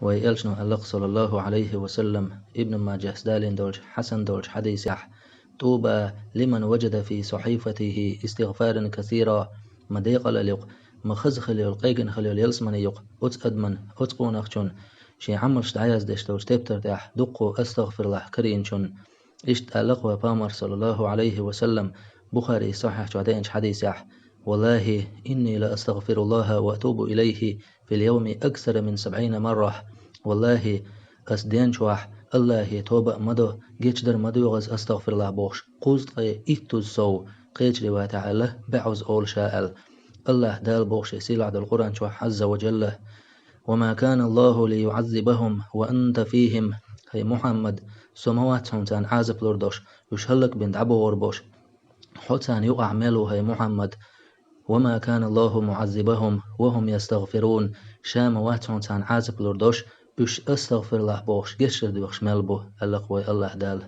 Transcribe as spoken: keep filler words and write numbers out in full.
Вай элчано аьлла-кх, саллаллаху Ӏалайхи ва саллам, Ибн Маджахьс далийна долчу хьасан долчу хьадисехь: «طوبى لمن وجد في صحيفته استغفارا كثيرا». Ма декъала йоккху, ма хаза хила йолу, къегина хила йолу ялсамани йоккху оцу адаман, оцу къонахчун, шен Ӏамалш дӀаяздеш долчу тептар тӀехь дуккха астагъфируллахь карийначун. Иштта аьлла-кх вай Пайхамар, саллаллаху Ӏалайхи ва саллам, Бухарис сахьихь чохь деанчу хьадисехь: «والله إني لأستغفر الله وأتوب إليه في اليوم أكثر من سبعين مرة». Валлахи, ас ден чохь Аллахе тоба а ма до, гечдар а ма доьгӀу ас, астагъфируллахь бохуш, кхузткъе иттуза сов, кхечу риваятехь аьлла, бӀозза олу ша аьлла. Аллахь Дала боху шен сийлахь долу Къуръан чохь, Ӏазза ва Джалла: «وما كان الله ليعذبهم وأنت فيهم». ХӀай Мухьаммад, со ма вац хьуна царна Ӏазап лур долуш, уьш хӀаллакбина дӀабогӀур болуш. Хьо царна юкъахь мел ву, хӀай Мухьаммад. «وما كان الله معذبهم وهم يستغفرون». Ша ма вац хьуна царна Ӏазап лур долуш, уьш астагъфируллахь бохуш, гечдар доьхуш мел бу, аьлла-кх вай Аллахь Дала.